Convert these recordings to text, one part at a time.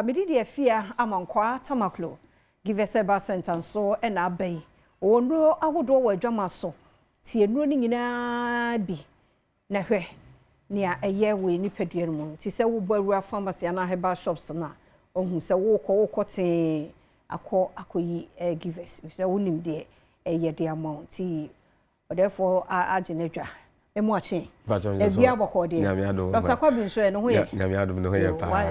Me din de Afia Amankwaa Tamaklo. Givers Herbal Centre nso na aba yi. Wɔwɔ nnuro ahodoɔ wɔ adwama so. Tie nnuro no nyinaa bi na hwɛ nea ɛyɛ wɔ yɛn nipadua no mu. Nti sɛ wobɔ awura pharmacy anaa herbal shops no a, wohu sɛ wokɔ wokɔ tee akɔ akɔyi eh, Givers. Sɛ wonim deɛ ɛyɛ de ama wo. Nti Ɔdɛɛfoɔ agye n'adwa. Emu akye. Ebia bɔkɔɔ deɛ. Dr. Kwabi nso ɛ ne ho yɛ. Nyame adom ne ho yɛ paa.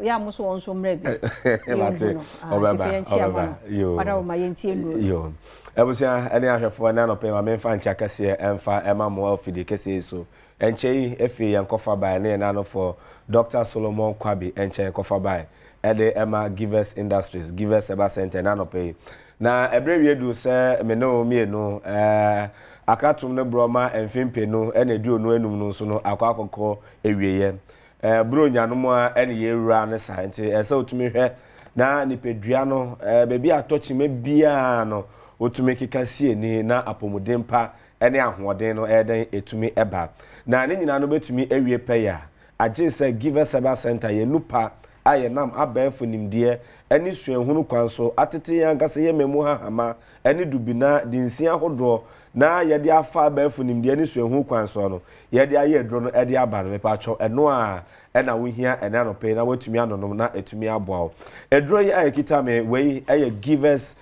Yɛ a mo so wɔn nso mmerɛ bi. Mate. Ɔbɛba. Ɔbɛba. Yo. Wada wo ma yɛntie nnuro. Yo. Abusua ɛne ahwɛfoɔ ɛne anɔpa yi ma memfa nkyɛ kɛseɛ ɛmfa ɛma mo afidie kɛseɛ yi so. Nkyɛ yi ɛfiri yɛn kɔfa bae ne yɛn anofoɔ Dr. Solomon Kwabi nkyɛn kɔfa bae ɛde ɛma Givers Industries, Givers Herbal Center ɛne anɔpa yi. Na ɛberɛ wie duru sɛ me ne wo mmienu ɛɛ aka tom no borɔ ma mfe mpenu ne aduonu anum no nso no akɔ akɔkɔ awieɛ. Ɛɛ Buronya no mu ara ɛne yɛrewura ne saa nti ɛsɛ sɛ wotumi hwɛ na nipadua no ɛɛ baabi a atɔ kyima biara no wotumi keka sie ni na apɔmuden pa ne ahoɔden no ɛyɛ dɛn ɛtumi ɛba. Na ne nyinaa no bɛtumi awie pɛyɛ a Agye sɛ Givers Herbal Centre yɛ nupa a yɛnam abɛɛfo nimdeɛ ne suahunu kwan so atete yɛn ankasa yɛn mmamu hahama ne dubina dinsin ahodoɔ na yɛde afa abɛɛfo nimdeɛ ne suahunu kwan soɔ no yɛde ayɛ aduro no de aba no, mepakyɛw ɛno a ɛna wohia ɛnɛ anɔpa yi na woatumi anonom na atumi aboa wo. Aduro yi a ɛkita me wei yɛ Givers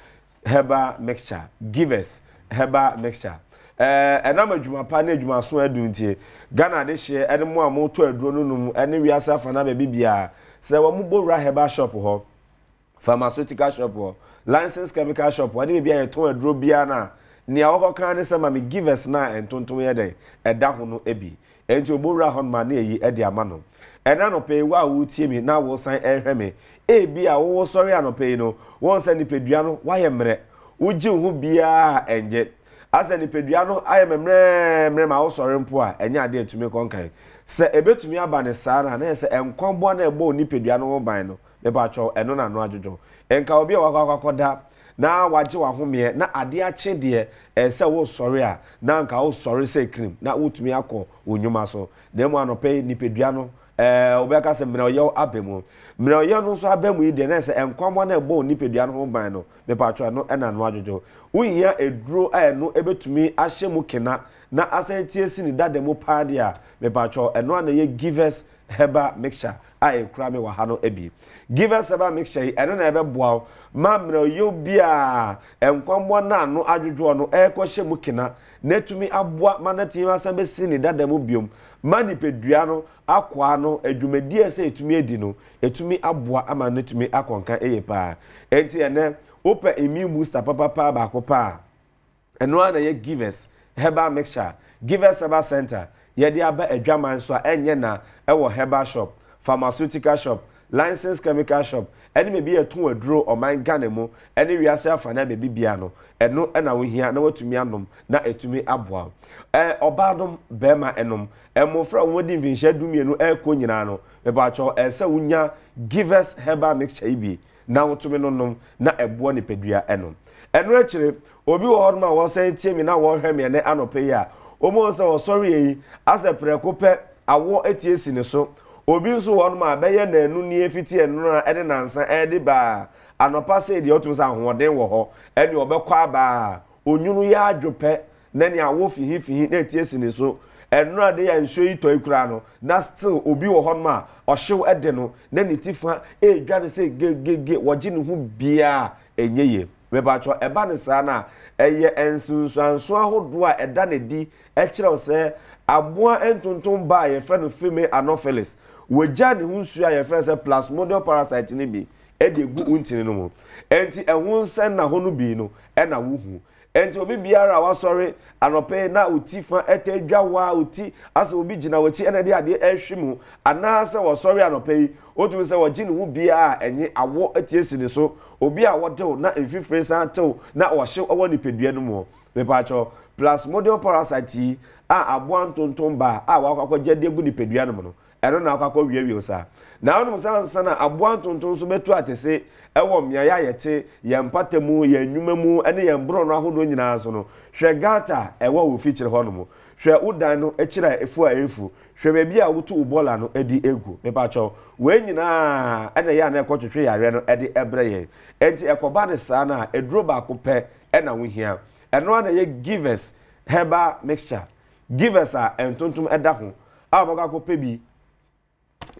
Herbal mixture, Givers herbal mixture. Ɛɛ ɛnam adwuma pa ne adwumaso adu nti, Ghana adehyeɛ ɛne mo a motɔ aduro no nom ɛne wiase afanaa baabi biara, sɛ wɔn bɔ wura herbal shop hɔ, pharmaceutical shop hɔ, licensed chemical shop hɔ, ɛne baabi a yɛtɔn aduro biara no a, nea wɔkɔ kan ne sɛ ma me Givers no a ntontom yɛ dɛn ɛda ho no bi. Enti ɔbɔwura hɔ no ma ne ayi de ama no. Ɛnnɛ anɔpa yi, wo a woretie me na woresan rehwɛ me, ebia wosɔre anɔpa yi no, woahu sɛ nipadua no, woayɛ mmerɛ. Wogye wo ho biara a, ɛnnye. Asɛ nipadua no ayɛ mmerɛmmerɛ ma wosɔre mpo a, ɛnyɛ adeɛ a ɛtumi kɔ nkan. Sɛ ɛbɛtumi aba no saa no a, na ɛyɛ sɛ nkwaboa no a ɛbɔ wo nipadua no ho ban no, mepakyɛw, ɛno na ano adwodwo. Nka obi a wakɔ akɔda na wagye w'ahomeɛ na adeɛ akye deɛ ɛsɛ sɛ wosɔre a, na anka wosɔre sɛ kirim na wotumi akɔ wo nnwuma so. Na mmom anɔpa yi, nipadua no, ɛɛ, wobɛka sɛ mmerɛwyɛ aba mu. Mmerɛwyɛ no nso aba mu yi deɛ, na ɛsɛ sɛ nkwammoa no a ɛbɔ wo nipadua no ho ban no, mepatwɔ ɛno na ano adwodwo. Wohia aduro a ɛno ɛbɛtumi ahyɛ mu kena na asan atie si ne dada mu paa deɛ a, mepatwɔ ɛno ara na ɛyɛ Givers Herbal Mixture a ɛkura me wɔ ha no bi. Givers Herbal Mixture yi, ɛno na ɛbɛboa wo ma mmerɛwyɛ biara a nkwammoa no a ano adwodwoɔ no rekɔhyɛ mu kena na atumi aboa ma no atumi asan bɛsi ne dada mu biom ma nipadua no akwaa no adwumadie a ɛsɛ ɛtumi adi no, ɛtumi aboa ama no atumi akɔ nka yie paa. Enti ɛnnɛ, wopɛ immune booster papapaa baako pɛ a, Ɛno ara na ɛyɛ Givers Herbal Mixture, Givers Herbal Centre, yɛde aba adwaman so a ɛnyɛ na ɛwɔ herbal shop, pharmaceutical shop, licensed chemical shop ɛne baabi a yɛtɔn aduro ɔman Ghana mu ɛne wiase afanaa baabi biara no, ɛno na wohia na woatumi anom na ɛtumi aboa wo. Ɛ, ɔbaa nom, barima nom, mmofra a wɔadi mfinhyia dumienu ɛrekɔ nyinaa no, mepakyɛw ɛsɛ sɛ wonya Givers Herbal Mixture yi bi na wotumi no nom na ɛboa nipadua no. Ɛno akyire, obi wɔ hɔnom a wɔsan tie me na wɔhwɛ me ɛnɛ anɔpa yi a, wɔhu sɛ ɔsɔreɛ yi, asɛ prɛko pɛ awoɔ atie si ne so. Obi nso wɔ hɔnom a bɛyɛ nnanu nie fiti ɛnora ne nansa ɛrede ba a, anɔpa sei deɛ wotumi sɛ ahoɔden wɔ hɔ, ɛne ɔbɛkɔ aba a, onwunu yɛ adwo pɛ na nea awo fihifihi na ɛti asi ne so. Ɛnora de a nsuo yi tɔ yi koraa no, na still obi wɔ hɔnom a ɔhyew de no na ne ti fa ɛredwa no sɛ gegege, wɔgye ne ho biara a ɛnyɛ yie. Mepakyɛw, ɛba no saa no a, ɛyɛ nsunsuanso ahodoɔ a ɛda no adi kyerɛ wo sɛ aboa ntontom ba a yɛfrɛ no female anopheles, wɔgya ne ho nsuo a yɛfrɛ no sɛ plasmodium parasite no bi de agu wo ntini no mu. Enti ɛho nsɛnnahɔ no bi no na wohu. Enti obi biara a wasɔre anɔpa yi na wo ti fa ɛtɛ dwa wo a wo ti asɛ obi gyina w'akyi ɛna ɛde adeɛ ɛrehwe mu anaasɛ wɔsɔre anɔpa yi wotumi sɛ wɔgye ne ho biara a ɛnye awɔ ati asi ne so obi a wɔdew na mfifire san tew na ɔhyew ɛwɔ nipadua no mu mepaakyɛw plasmodium parasite yi a aboa ntontom ba a wakɔ akɔgye de agu nipadua no mu no. Ɛno na akɔ akɔwiewie wo saa. Na wonim sɛ ansa na aboa ntontom nso bɛtu atese wɔ mmeaeɛ a yɛte, yɛn mpata mu, yɛn nnwuma mu, ne yɛn borɔno ahodoɔ nyinaa so no, hwɛ gutter a ɛwɔ wo fikyire hɔnom. Hwɛ wo dan no akyiri a ɛfu a ɛrefu. Hwɛ baabi a woto wo bɔɔla no de gu. Mepakyɛw, wei nyinaa na ɛyɛ a na ɛkɔtwetwe yareɛ no de brɛ yɛn. Enti ɛkɔba no saa no a, aduro baako pɛ na wohia. Ɛno ara na ɛyɛ Givers Herbal Mixture. Givers a ntontom da ho a wobɛkɔ akɔpɛ bi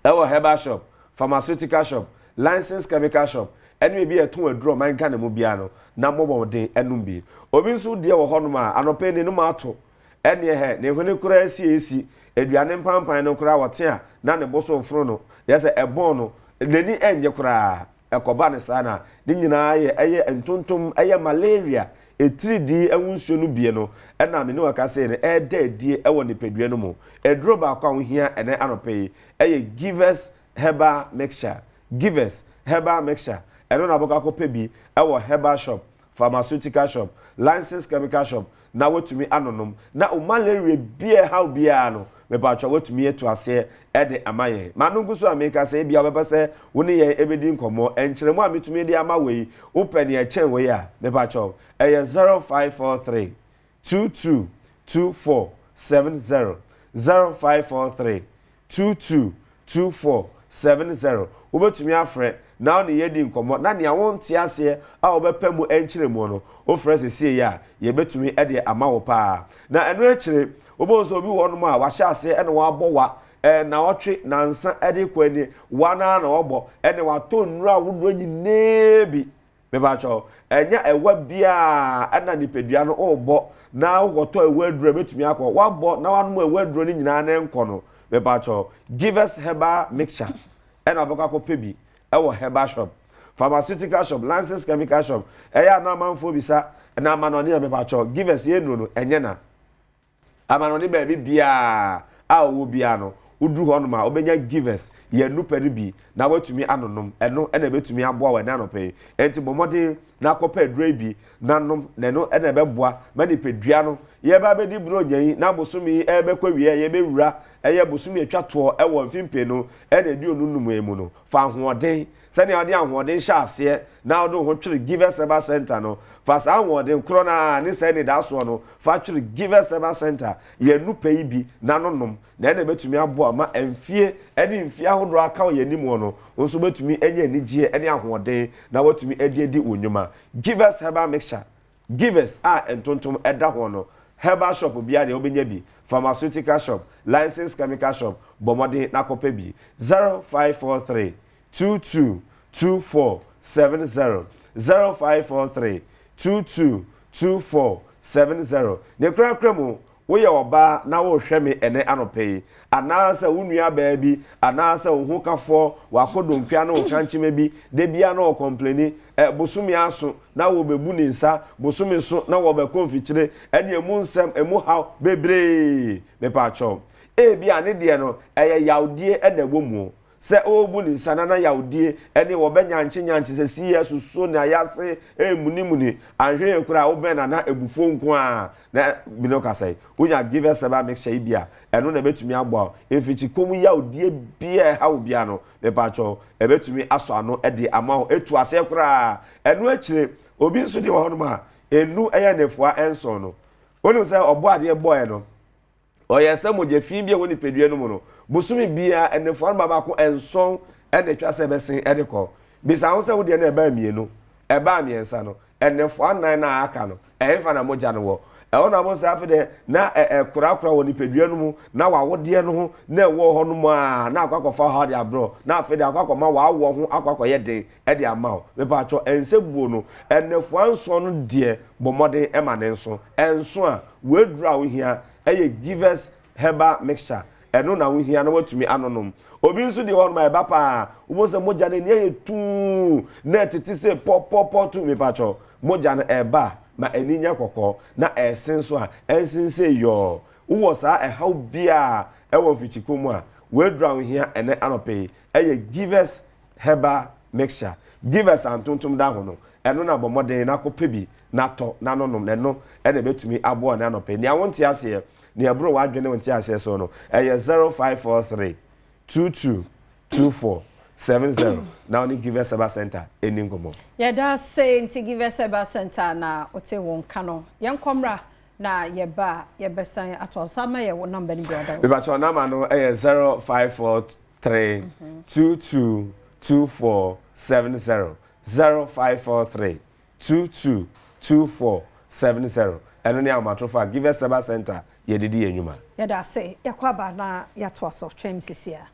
wɔ herbal shop, pharmaceutical shop, licensed chemical shop, ɛne baabi a yɛtɔn aduro ɔman Ghana mu biara no, na mmɔ mmɔden nom bi. Obi nso deɛ wɔ hɔnom a, anɔpa yi n'anom ato, ɛnneɛ hɛ, ne hwene koraa si a ɛsi, aduane mpampan no koraa ɔte a na ne bo so refono no, kyerɛ sɛ ɛbɔn no, n'ani nnye koraa. Ɛkɔba no saa no a, ne nyinaa yɛ ɛyɛ ntontom, ɛyɛ malaria, atiridii ho nsuo no bie no na me ne wo ɛka sei no ɛreda adie wɔ nipadua no mu. Aduro baako a wohia ɛnɛ anɔpa yi ɛyɛ Givers Herbal Mixture, Givers Herbal Mixture, ɛno na wobɛkɔ akɔpɛ bi wɔ herbal shop, pharmaceutical shop, licensed chemical shop na woatumi anonom na wo malaria biara ɛhaw biara no mepakyɛw woatumi atu aseɛ de ama yɛn. M'ano ngu so a meka sɛ ebia wobɛpɛ sɛ wo ne yɛn bɛdi nkɔmmɔ. Nkyerɛmu a metumi de ama wo yi, wopɛ nea ɛkyɛn wei a, mepakyɛw, ɛyɛ 0543 22 24 70, 0543 22 24 70. Wobɛtumi afrɛ na wo ne yɛn adi nkɔmmɔ, na nea wonte aseɛ a wobɛpɛ mu nkyerɛmu no, wofrɛ seesei yi a, yɛbɛtumi de ama wo paa. Na ɛno akyire, wobɛhu sɛ obi wɔ hɔnom a wahyɛ aseɛ na wabɔ wa, nnawɔtwe, nnansa de rekɔ ani, wa no ara na wabɔ, ɛnna watɔ nnuro ahodoɔ nyinaa bi. Mepakyɛw, ɛnyɛ ɛwa biara ɛna nipadua no ɔrebɔ na wokɔtɔ ɛwa aduro a ɛbɛtumi akɔ. Wabɔ na wanom ɛwa aduro no nyinaa na ɛnkɔ no. Mepakyɛw, Givers Herbal Mixture ɛna wobɛkɔ akɔpɛ bi ɛwɔ herbal shop, pharmaceutical shop, licensed chemical shop. Ɛyɛ a na amanfoɔ bisa na amanɔne a mepakyɛw, Givers yɛ nnuro no ɛnyɛ na. Amanɔne baabi biara a ɔwɔ biara no, woduru hɔnom a, wobɛnya Givers, yɛn nnupɛ no bi, na woatumi anonom. Ɛno na ɛbɛtumi aboa wo ɛnnɛ anɔpa yi. Enti bɔ mmɔden na kɔpɛ aduro yi bi na nom, na ɛno na ɛbɛboa ma nipadua no. Yɛreba abɛdi Buronya yi, na bosome yi ɛrebɛkɔ awieɛ a yɛbɛwura ɛyɛ bosome atwa toɔ wɔ mfe mpenu ne aduonu num yi mu no, fa ahoɔden Sɛnea wode ahoɔden hyɛ aseɛ na wode wo ho twere Givers Herbal Centre no, fa saa ahoɔden korɔ no ara ne saa anidasoɔ no fa twere Givers Herbal Centre yɛn nnupɛ yi bi na no nom, na ɛna ɛbɛtumi aboa ma mfie ne mfie ahodoɔ a aka wɔ yɛn anim no, wo nso wobɛtumi anya anigyeɛ ne ahoɔden na woatumi de adi wo nnwuma. Givers Herbal Mixture, Givers a ntontom da ho no, herbal shop biara deɛ wobɛnya bi, pharmaceutical shop, licensed chemical shop, bɔ mmɔden na kɔpɛ bi. 0543 22 24 70, 0543 22 24 70. Ne korakora mu, Woyɛ ɔbaa na worehwɛ me ɛnnɛ anɔpa yi, anaasɛ wo nuabaa bi, anaasɛ wo hokafoɔ, w'akɔdɔnkua ne wo kankyema bi, da biara na ɔkɔmpleni, ɛ, bosome aso na wɔbɛbu ne nsa, bosome so na wɔbɛkɔ mfikyire, ɛne ɛmu nsɛm, ɛmu haw bebree. Mepaakyɛw, ebia ne deɛ no, ɛyɛ yawdie na ɛwɔ mu. Sɛ ɔrebu ne nsa na na yawdie ne wɔbɛ nyankye nyankye sɛ sii asusuo ne ayase remunimuni anhwɛ yie koraa a wobɛn na na abufuo nko ara na me ne wo kasa yi. Wonya Givers Herbal Mixture yi bi a ɛno na ɛbɛtumi aboa wo. Mfikyikɔ mu yawdie biara a ɛha wo biara no mepakyɛw ɛbɛtumi asɔ ano de ama wo atu aseɛ koraa. Ɛno akyire obi nso deɛ wɔ hɔnom a ɛnnu ɛyɛ nnafua nson no wonim sɛ ɔbɔadeɛ bɔeɛ no Ɔyɛ sɛ mogya fi bi a ɛwɔ nipadua no mu no, bosome biara nnafua no baako nson na ɛtwa sɛ ɛbɛsen de kɔ. Bisa ho sɛ wo deɛ no ɛbaa mmienu, ɛbaa mmiɛnsa no, nnafua nnan no a aka no, ɛhefa na mogya no wɔ? Ɛhɔ na wobɛhu sɛ afei deɛ na ɛkorakora wɔ nipadua no mu, na w'awodeɛ no ho na ɛwɔ hɔ nom a, na akɔ akɔfa ɔhaw de abrɛ wo, na afei deɛ akɔ akɔma w'awoɔ ho akɔ akɔyɛ den de ama wo. Mepaatwɔ, ɛnsɛ buo no, nnafua nson no deɛ bɔ mmɔden ma ne nso. Ɛnso a, w'aduro a wohia yɛ Givers Herbal Mixture. Ɛno na wohia na woatumi anonom. Obi nso deɛ hɔ nom a ɛba paa, wobɛhu sɛ mogya no ani ayɛ tuu na ɛtete sɛ pɔpɔpɔ tu. Mepaatwɔ, mogya no ɛba a, ma ani nyɛ kɔkɔɔ na ɛsen nso a, ɛnsensɛ yɔɔ. Wowɔ saa ɛhaw biara wɔ mfikyikɔ mu a, w'aduro a wohia ɛnnɛ anɔpa yi yɛ Givers Herbal mixture, Givers a ntontom da ho no, ɛno na bɔ mmɔden na kɔpɛ bi na tɔ na no nom, na ɛno na ɛbɛtumi aboa wo nnɛ anɔpa yi. Nea wonte aseɛ, nea ɛboro w'adwene ne wo nteaseɛ so no, ɛyɛ 0543. 22 24 70 na wo ne Givers Herbal Center ɛni nkɔmmɔ. Yɛda ase. Nti Givers Herbal Center na wote wɔn ka no. Yɛnkɔ mmra na yɛba a, yɛbɛsan ato ɔsa ma yɛ wo number no bi ɔda. Mepakyɛw, number no ɛyɛ 0543 22 24 70, 0543 22 24 70. Ɛno ne ahomatorofo a Givers Herbal Center yɛdedi yɛn nnwuma. Yɛda ase. Yɛkɔ aba na yɛatoa so. Twɛn sisi a.